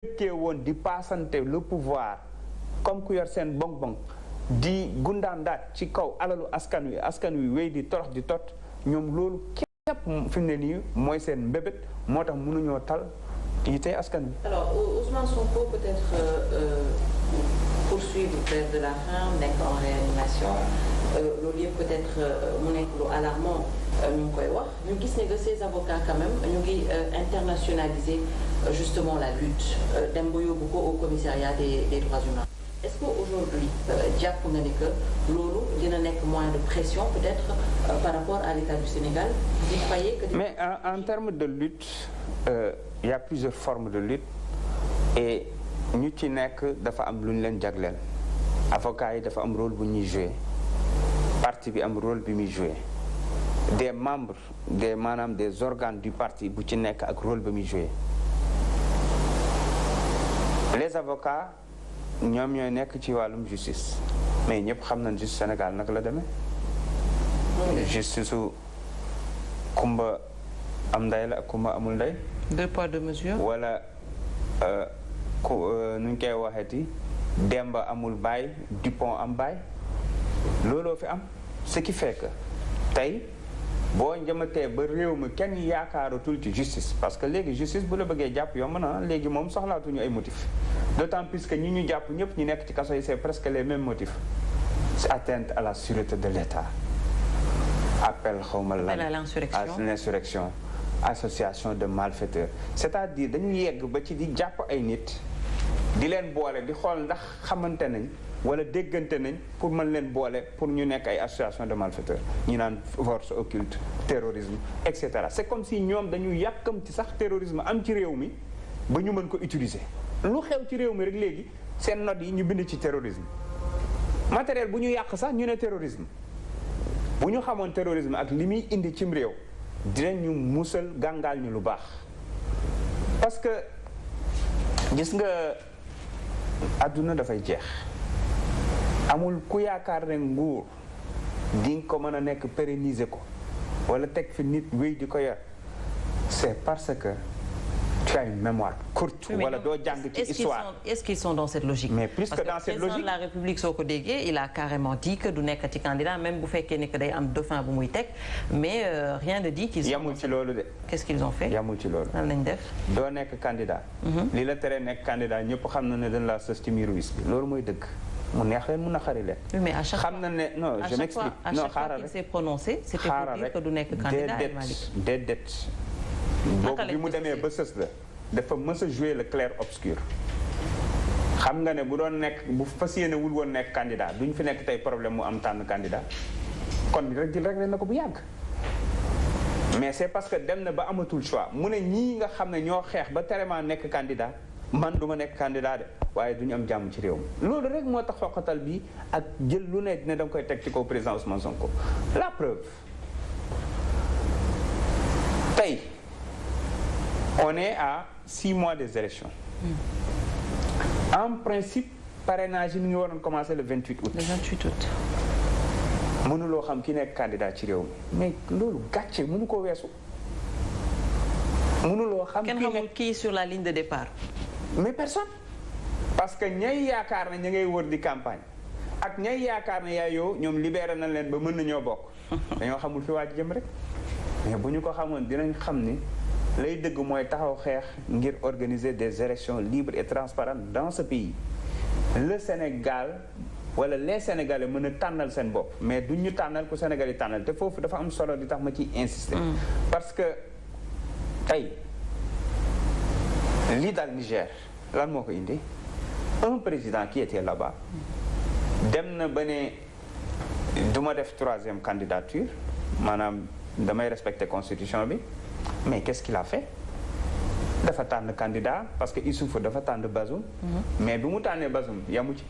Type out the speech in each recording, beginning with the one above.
dëkkee woon di paasante le pouvoir comme ku yor seen bong-bong di gundaandaat ci kaw alalu askan wi wéy di torox di tot ñoom loolu képp fi mu ne nii mooy seen mbébét moo tax mënuñoo tal yi tey askan wi. Alors Ousmane Sonko peut-être poursuivre grève de la faim nekk en réanimation loolu yëpp peut-être mu nekk lu alarmant ñu ngi koy wax ñu gis ne que ces avocats quand même ñu ngi internationaliser justement la lutte dem ba yóbbu ko au commissariat des droits humains. Est-ce qu'aujourd'hui jàpp nga ne que loolu dina nekk moyen de pression peut-être par rapport à l'État du Sénégal vous croyez que... Mais en termes de lutte il y a plusieurs formes de lutte et ñu ci nekk dafa am lu ñu leen jagleel avocats yi dafa am rôle bu ñuy jouer parti bi am rôle bi muy jouer des membres maanaam des organes du parti bu ci nekk ak rôle bi muy jouer les avocats ñoom ñooy nekk ci wàllum justice mais ñëpp xam nañ justice Sénégal naka la demee justice su kumba am ndey la ak kumba amul ndey. deux poids deux mesures. wala nu ñu koy waxeeti Demba amul baay Dupont am baay looloo fi am ce qui fait que tey boo njëmatee ba réew mi kenn yaakaaratul ci justice parce que léegi justice bu la bëggee jàpp yomb na léegi moom soxlaatuñu ay motifs d'autant plus que ñi ñu jàpp ñëpp ñu nekk ci kaso yi c'est presque les mêmes motifs c'est atteinte à la sûreté de l'État appel xawma lan à l'insurrection association de malfaiteurs c'est-à-dire dañu yegg ba ci di jàpp ay nit di leen boole di xool ndax xamante nañ wala déggante nañ pour mën leen boole pour ñu nekk ay association de malfaiteurs ñu naan force occulte terrorisme et cetera c'est comme si ñoom dañu yàkkamti sax terrorisme am ci réew mi ba ñu mën ko utiliser lu xew ci réew mi rek léegi seen note yi ñu bind ci terrorisme matériel bu ñu yàq sax ñu ne terrorisme bu ñu xamoon terrorisme ak li muy indi cim réew dinañ ñu musal gàngaal ñu lu baax parce que gis nga àdduna dafay jeex amul ku yaakaar ne nguur di nga ko mën a nekk pérenniser ko wala teg fi nit wéy di ko yor c'est parce que tu as une mémoire courte wala doo jàng ci histoire. Est-ce qu'ils sont dans cette logique? Mais plus que dans cette logique. Parce que le président de la République soo ko déggee il a carrément dit que du nekk ci candidat même bu fekkee ne que day am dauphin bu muy teg mais rien ne dit qu'ils sont. yamul ci loolu de. Qu'est-ce qu'ils ont fait? yamul ci loolu. lan lañ def. doo nekk candidat. li la tere nekk candidat ñëpp xam na ne dañ la sës ci miiru wis bi loolu mooy dëgg. mu neex leen mu naqari leen. oui mais à chaque fois xam na ne non je m'explique. non xaaral rek à chaque fois qu'il s'est prononcé c'était pour dire que du nekk candidat El Malick. déedéet boobu bi mu demee ba sës la dafa mës a jouer le clair obscur xam nga ne bu doon nekk bu fas yéene wul woon nekk candidat duñ fi nekk tey problème mu am tànn candidat kon rek di réglé na ko bu yàgg mais c'est parce que dem na ba amatul choix mu ne ñii nga xam ne ñoo xeex ba terema nekk candidat man du ma nekk candidat de waaye duñu am jàmm ci réew mi loolu rek moo tax xoqatal bi ak jël lu ne dina da nga koy teg ci kaw président Ousmane Sonko la preuve tey on est à 6 mois des élections en principe parrainage yi mi ngi waroon commencer le 28 août. le 28 août. mënuloo xam ki nekk candidat ci réew mi mais loolu gàcce mënu ko weesu mënuloo xam. kenn xamul kii sur la ligne de départ. mais personne parce que ñay yaakaar ne ña ngay wër di campagne ak ñay yaakaar ne yaay yow ñoom libéré nañ leen ba mën nañoo bokk dañoo xamul fi waa ji jëm rek mais bu ñu ko xamoon dinañ xam ni lay dëgg mooy taxaw xeex ngir organiser des élections libres et transparentes dans ce pays le Sénégal wala les Sénégalais mën a tànnal seen bopp mais duñ ñu tànnal ku Sénégal yi tànnal te foofu dafa am solo di tax ma ciy insister parce que tey lii daal Niger lan moo ko indi un président qui était là-bas dem na ba ne du ma def troisième candidature maanaam damay respecter constitution bi mais qu'est-ce qu'il a fait dafa tànn candidat parce que Issoufou dafa tànn Bazoum mais bi mu tànnee Bazoum yamu ci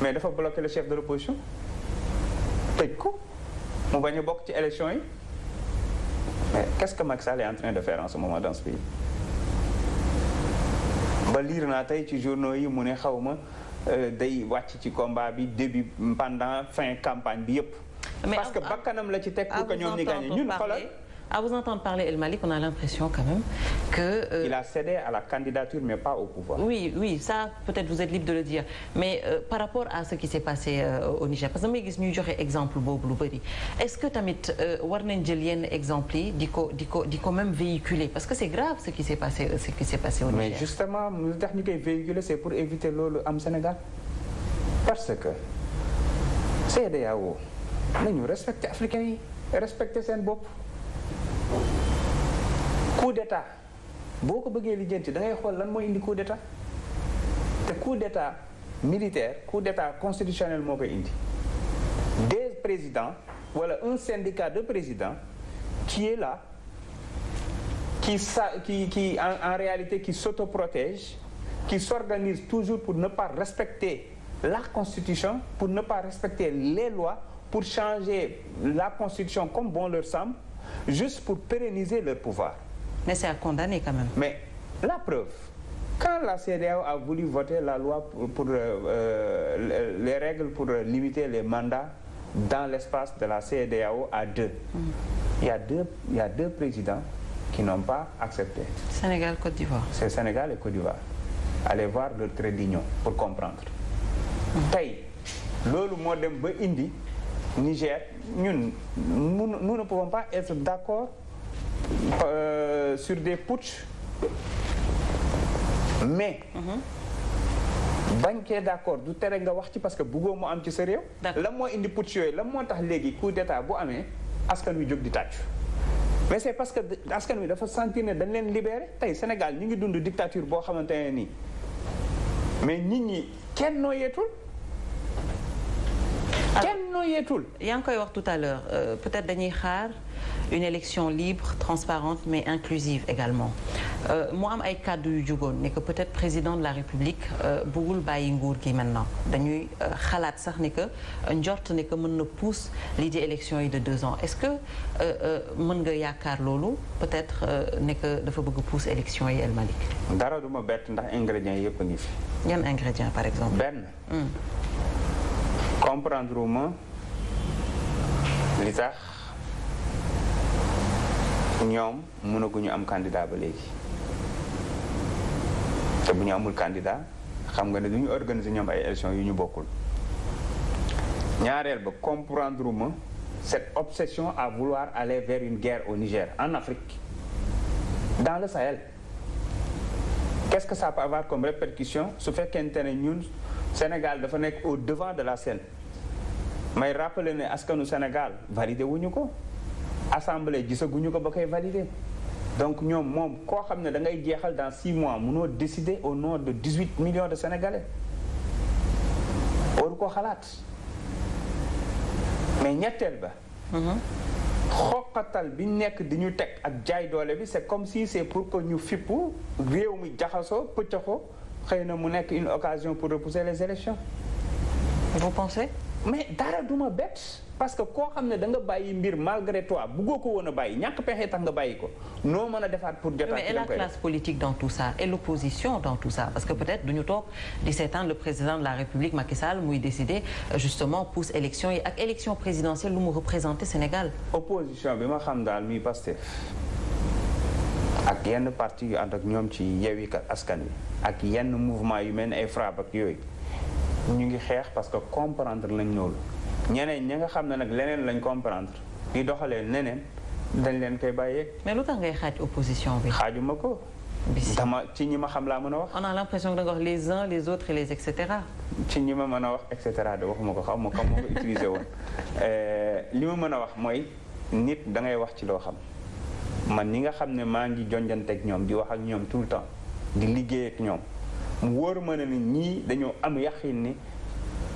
mais dafa bloqué le chef de l'opposition tëj ko mu bañ a bokk ci élection yi mais qu'est-ce que Macky Sall est en train de faire en ce moment dans ce pays ba liir naa tey ci journaux yi mu ne xawma day wàcc ci combat bi début pendant fin campagne bi yépp parce que bakkanam la ci teg pour que ñoom ñi gagné ñun xoolal À vous entendre parler, El Malick, on a l'impression quand même que... Il a cédé à la candidature, mais pas au pouvoir. Oui, oui, ça, peut-être vous êtes libre de le dire. Mais par rapport à ce qui s'est passé au Niger, parce que damay gis ñuy joxe exemple boobu lu bëri, est-ce que tamit war nañ jël yenn exemple yi di ko même véhiculer, parce que c'est grave ce qui s'est passé au Niger. Mais justement, lu tax ñu koy véhiculer, c'est pour éviter loolu am Sénégal. Parce que CEDEAO nañu respecter africains yi, respecter seen bopp. Coup d'état boo ko bëggee lijjanti da ngay xool lan mooy indi coup d'état te coup d'état militaire, coup d'état constitutionnel moo koy indi. Des présidents wala un syndicat de présidents qui est là, qui en réalité qui s'autoprotège, qui s'organise toujours pour ne pas respecter la Constitution, pour ne pas respecter les lois, pour changer la Constitution comme bon leur semble, juste pour pérenniser leur pouvoir. Mais c'est à condamner quand même. Mais la preuve, quand la CEDEAO a voulu voter la loi pour les règles pour limiter les mandats dans l'espace de la CEDEAO à 2, il y a deux présidents qui n'ont pas accepté. Sénégal, Côte d'Ivoire. C'est Sénégal et Côte d'Ivoire. Allez voir leur trait d'union pour comprendre. Tey loolu moo dem ba indi Niger, nous ne pouvons pas être d'accord sur des putsch, mais bañ kee d'accord du tere nga wax ci parce que bëggoo mu am ci sa réew. La moo indi putsch yooyu la moo tax léegi coup d'état bu amee askan wi jóg di tàccu. Mais c'est parce que askan wi dafa sentir ne dañ leen libéré. Tey Sénégal ñu ngi dund dictature boo xamante ne nii mais nit ñi kenn nooyeetul. Kenn nooyeetul. yaa ngi koy wax tout à l'heure peut-être dañuy xaar une élection libre, transparente mais inclusive également. Mu am ay kàddu yu jugoon ne que peut-être président de la République bëggul bàyyi nguur gi maintenant dañuy xalaat sax ne que njort ne que mën na pousse lii di élection yi de 2 ans. Est-ce que mën nga yaakaar loolu peut-être ne que dafa bëgg pousse élection yi El Malick? Dara du ma bett ndax ingrédients yëpp a ngi fi. Yan ingrédients par exemple? Benn. Comprendre ma li tax ñoom mënaguñu am candidat ba léegi te bu ñu amul candidat xam nga ne du ñu organiser ñoom ay élections yu ñu bokkul. Ñaareel ba comprendre ma cette obsession à vouloir aller vers une guerre au Niger, en Afrique, dans le Sahel. Qu'est-ce que ça peut avoir comme répercussion su fekkente ne ñun Sénégal dafa nekk au devant de la scène? May rappeler ne askanu Sénégal validé wuñu ko, assemblée gisaguñu ko ba koy validé. Donc ñoom moom koo xam ne da ngay jeexal dans 6 mois mënoo décider au nom de 18 millions de Sénégalais. Waru ko xalaat. Mais ñetteel ba. xoqatal bi nekk di ñu teg ak jaay doole bi c'est comme si c'est pour que ñu fippu réew mi jaxasoo pëccaxoo xëy na mu nekk une occasion pour repousser les élections. Vous pensez? Mais dara duma bett parce que koo xam ne da nga bàyyi mbir malgré toi buggoo ko woon a bàyyi ñàkk pexe tax nga bàyyi ko noo mën a defaat pour jotaat. Mais et la classe politique dans tout ça et l'opposition dans tout ça parce que peut-être duñu toog 17 ans le président de la République Macky Sall muy décider justement pousse élection yi ak élection présidentielle lu mu représenter Sénégal. Opposition bi ma xam daal muy Pastef ak yenn parti yu ànd ak ñoom ci Yewwi Askan Wi ak yenn mouvement yu mel ne ay FRAPP ak yooyu ñu ngi xeex parce que comprendre lañ loolu ñeneen ñi nga xam ne nag leneen lañ comprendre di doxalee neneen dañ leen koy bàyyeeg. Mais lu tax ngay xaaj opposition bi. xaajuma ko. dama ci ñi ma xam laa mën a wax. On a l'impression que da nga wax les uns les autres et les et cetera. ci ñi ma mën a wax et cetera de waxuma ko xam ma comme moo ko utilisé woon li ma mën a wax mooy nit da ngay wax ci loo xam man ñi nga xam ne maa ngi jonjanteeg ñoom di wax ak ñoom tout le temps di liggéey ak ñoom mu wóor ma ne ni ñii dañoo am yaqin ni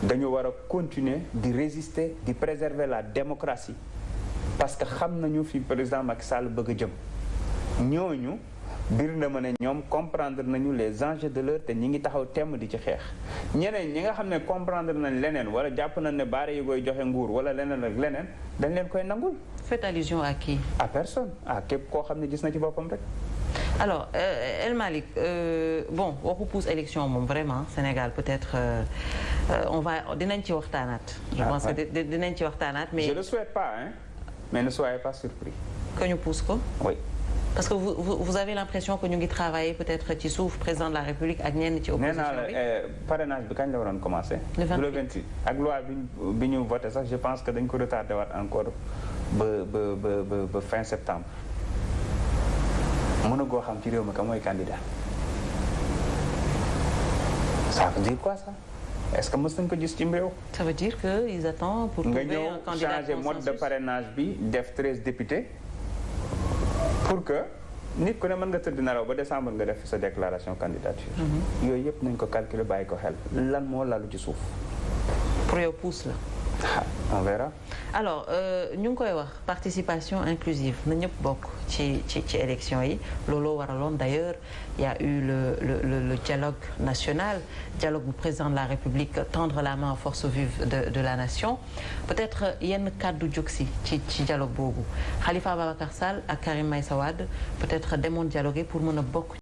dañu war a continuer di résister di préserver la démocratie parce que xam nañu fi président Macky Sall bëgg a jëm ñooñu bir na ma ne ñoom comprendre nañu les enjeux de l'heure te ñi ngi taxaw temm di ci xeex ñeneen ñi nga xam ne comprendre nañ leneen wala jàpp nañ ne baare yi koy joxe nguur wala leneen ak leneen dañ leen koy nangul. Faites allusion à qui? À personne, à képp koo xam ne gis na ci boppam rek. Alors El Malick bon waxu pousse élection moom vraiment Sénégal peut-être on va dinañ ci waxtaanaat. Je pense que dinañ ci waxtaanaat mais. Je le souhaite pas hein mais ne soyez pas surpris. que ñu pousse ko. oui. parce que vous avez l'impression que ñu ngi travailler peut-être ci suuf président de la République ak ñenn ci opposition bi. nee naa la parrainage bi kañ la waroon commencer. le 26 ak loi bi ñu voté sax je pense que dañ ko retardé waat encore ba fin septembre. mën a goo xam ci réew mi ka mooy candidat. ça veut dire quoi ça est-ce que mës nañ ko gis ci réew. ça veut dire que ils attendent pour trouver un candidat nga ñëw changer mode de parrainage bi def 13 députés pour que nit ku ne mën nga tëdd nelaw ba décembre nga def sa déclaration candidature. yooyu yëpp nañ ko calculer bàyyi ko xel lan moo lalu ci suuf. pour yow pousse la. on verra. alors ñu ngi koy wax participation inclusive na ñëpp bokk ci élection yi looloo waraloon d'ailleurs il y a eu le dialogue national dialogue bu président de la République tendre la main aux forces vives de la nation peut-être yenn kàddu jóg si ci dialogue boobu Khalifa Ababacar Sall ak Karim Meïssa Wade peut-être demoon dialoguer pour mën a bokk